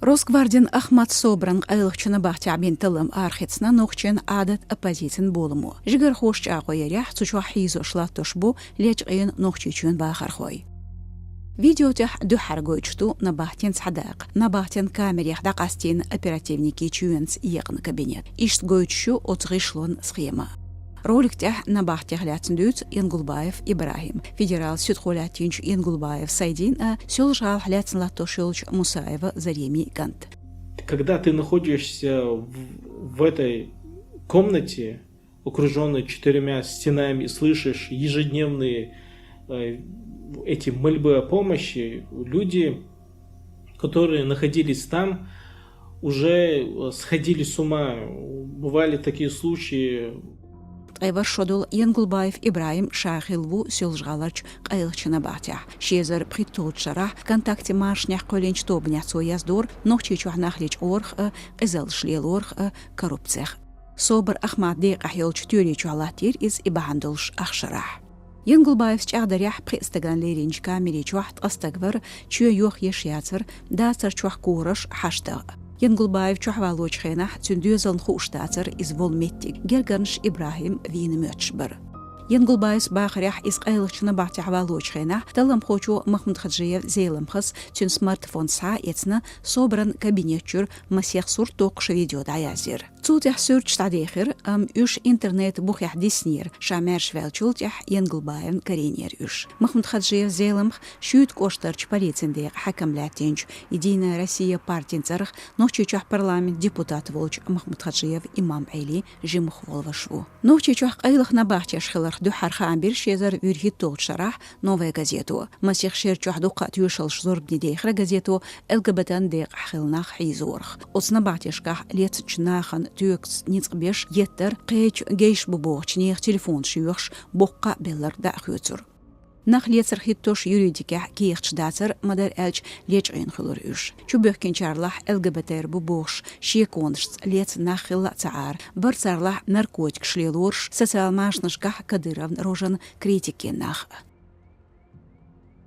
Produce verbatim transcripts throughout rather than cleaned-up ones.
Росгвардин Ахмат СОБР-ан къайлахчу набахтехь бина таллам арахецна нохчийн Ӏадат оппозицин боламо. Жигархоша чӀагӀо ярехь, цу чохь хьийзош латтош бу лечкъийна Нохчийчоьнан бахархой. Видео тӀехь дуьххьара гойтуш ду набахтин цхьа дакъа, набахтин камерех дӀакъастийна оперативникийн чоьнца екъна кабинет. Иштта гойтуш ю оцу гӀишлон схема. Ролик тӀехь набахтех лаьцна дуьйцу Янгулбаев ИбрахӀима, федералан суьдхо лаьттинчу Янгулбаев Сайдина а, Соьлжа-ГӀалахь лаьцна латтош йолчу Мусаева Заремин кӀант. Когда ты находишься в, в этой комнате, окружённой четырьмя стенами, и слышишь ежедневные э, эти мольбы о помощи, люди, которые находились там, уже э, сходили с ума. Бывали такие случаи. Ткъе ворхӀ шо долу Янгулбаев ИбрахӀим ша хилла ву Соьлжа-ГӀаларчу къайлахчу набахтехь. Ши эзар пхийтталгӀачу шарахь ВКонтакте машанехь кхоьллинчу тобанехь цо яздора Нохчийчохь нах лечкъорах а, къизаллаш лелорах а, коррупцех. СОБР Ахмат декъахь йолчу тоьли чохь латтийра иза и бахьана долуш ахшарахь. Янгулбаевс чӀагӀдарехь, пхеа стагана леринчу камери чохь ткъа стаг вара, чоь йохъеш яцара, дацар чохь кораш, хьаштагӀ. Янгулбаев чохь валочу хенахь цуьнан доьзална хууш дацара иза волу меттиг, гергарнаш ИбрахӀим вийна моьттуш бара. Янгулбаевс бахарехь, иза къайлахчу набахтехь валочу хенахь талламхочо Махмуд-Хаджиев Зеламхас цуьнан смартфон схьа а эцна, СОБР-ан кабинет чуьра масех сурт доккхуш видео дӀаязйира. Цул тӀаьхьа суьрташ дӀадехира, амма уьш интернет бухехь диснера, ша маьрша ваьллачул тӀаьхьа Янгулбаевна карийнера уьш. Махмуд-Хаджиев Зеламха Шуьйта кӀоштарчу полицин декъан хьаькам лаьттинчу «Единая Россия» партин цӀарах Нохчийчохь парламентан депутат волчу Махмуд-Хаджиев Имам-Ӏелин жимах волу ваша ву. Нохчийчохь къайлаха набахтеш хиларх дуьххьара хаам бира ши эзар вуьрхӀитталгӀачу шарахь «Новая газето». Масех шера чохь дуккха а тоьшаллаш, зорбане дехира газето ЛГБТ-ан декъахь хилла нах хьийзорах. Оцу набахтешкахь лецначу нахана тоькаца ницкъ беш, еттар, кхечу гейш бу бохучу нехан телефонаш йоьхуш, боккха а белларг дӀа а хоьцура. Нах лецарх хӀиттош юридикехь кехаташ дацара, ма-дарра аьлча, лечкъийна хуьлура уьш. Чубоьхкинчарлахь ЛГБТ-р бу бохуш, шеконашца лецна нах хилла а ца Ӏара, бара царлахь наркотикаш лелораш, социал машанашкахь Кадыровн Рожан критик йина нах.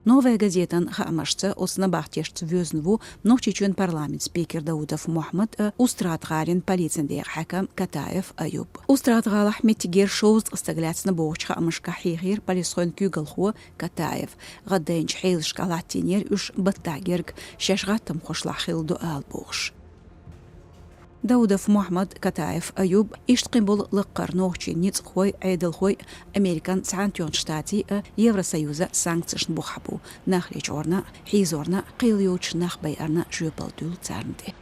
«Новая газетан» хаамашца, оцу набахтешца воьзна ву Нохчийчоьнан парламентан спикер Даудов Мохьмад а, Устрада-ГӀалин полицин декъан хьаькам Катаев Аюб. Устрада-ГӀалахь меттигера шовзткъа стаг лаьцна бохучу хаамашкахь хьехийра полисхойн куьйгалхо Катаев. ГӀаддайначу хьелашкахь латтийнера уьш баттахь герга, шаьш гӀаттамхошлахь хилла ду ала бохуш. Даудов Мохьмад, Катаев Аюб, иштта кхин болу лаккхара нохчийн ницкъахой, Ӏедалхой Американ Цхьаьнатоьхначу Штатийн а, Евросоюзан а санкцешна бухахь бу, нах лечкъорна а, хьийзорна а, кхел йоцуш нах байарна а жоьпалла дуьллу царна тӀе.